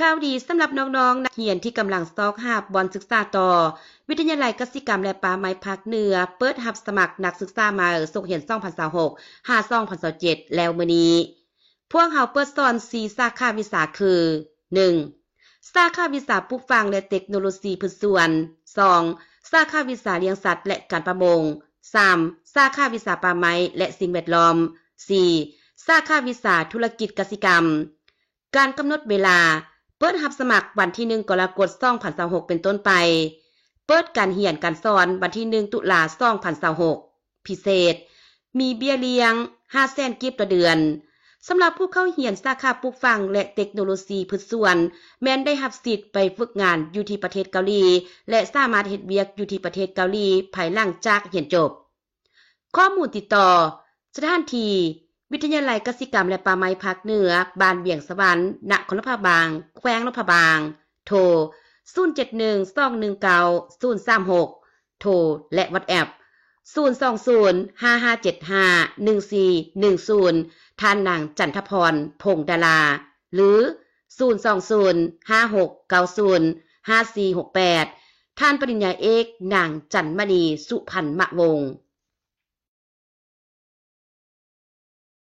ຂ່າວດີສຳລັບນ້ອງໆ ນັກຮຽນທີ່ກຳລັງຊອກຫາບ່ອນສຶກສາຕໍ່, ວິທະຍາໄລກະສິກຳ ແລະ ປ່າໄມ້ພາກເໜືອ ເປີດຮັບສະໝັກນັກສຶກສາໃໝ່ສົກຮຽນສອງພັນຊາວຫົກ ຫາ ສອງພັນຊາວເຈັດ ແລ້ວມື້ນີ້. ພວກເຮົາເປີດສອນສີ່ສາຂາວິຊາຄື ໜຶ່ງ ສາຂາວິຊາປູກຝັງ ແລະ ເຕັກໂນໂລຊີພືດສວນ, ສອງ ສາຂາວິຊາລ້ຽງສັດ ແລະ ການປະມົງ, ສາມ ສາຂາວິຊາປ່າໄມ້ ແລະ ສິ່ງແວດລ້ອມ, ສີ່ ສາຂາວິຊາທຸລະກິດກະສິກຳ. ການກຳນົດເວລາ ເປີດຮັບສະໝັກວັນທີໜຶ່ງ ກໍລະກົດ ສອງພັນຊາວຫົກ ເປັນຕົ້ນໄປ. ເປີດການຮຽນການສອນວັນທີໜຶ່ງ ຕຸລາ ສອງພັນຊາວຫົກ. ພິເສດ ມີເບ້ຍລ້ຽງຫ້າແສນກີບຕໍ່ເດືອນ. ສຳລັບຜູ້ເຂົ້າຮຽນສາຂາປູກຝັງ ແລະ ເຕັກໂນໂລຊີພືດສວນ ແມ່ນໄດ້ຮັບສິດໄປຝຶກງານຢູ່ທີ່ປະເທດເກົາຫຼີ ແລະ ສາມາດເຮັດວຽກຢູ່ທີ່ປະເທດເກົາຫຼີພາຍຫຼັງຈາກຮຽນຈົບ. ຂໍ້ມູນຕິດຕໍ່ ສະຖານທີ່ ວິທະຍາໄລກະສິກຳ ແລະ ປ່າໄມ້ພາກເໜືອ ບ້ານວຽງສະຫວັນ, ນະຄອນຫຼວງພະບາງ, ແຂວງຫຼວງພະບາງ. ໂທ ສູນເຈັດໜຶ່ງ ສອງໜຶ່ງເກົ້າ ສູນສາມຫົກ ໂທ ແລະ ວັອດແອັບ ສູນສອງສູນ ຫ້າຫ້າເຈັດຫ້າ ໜຶ່ງສີ່ໜຶ່ງສູນ ທ່ານນາງ ຈັນທະພອນ ພົງດາລາ ຫຼື ສູນສອງສູນ ຫ້າຫົກເກົ້າສູນ ຫ້າສີ່ຫົກແປດ ທ່ານປະລິນຍາເອກ ນາງ ຈັນມະນີ ສຸພັນມະວົງ.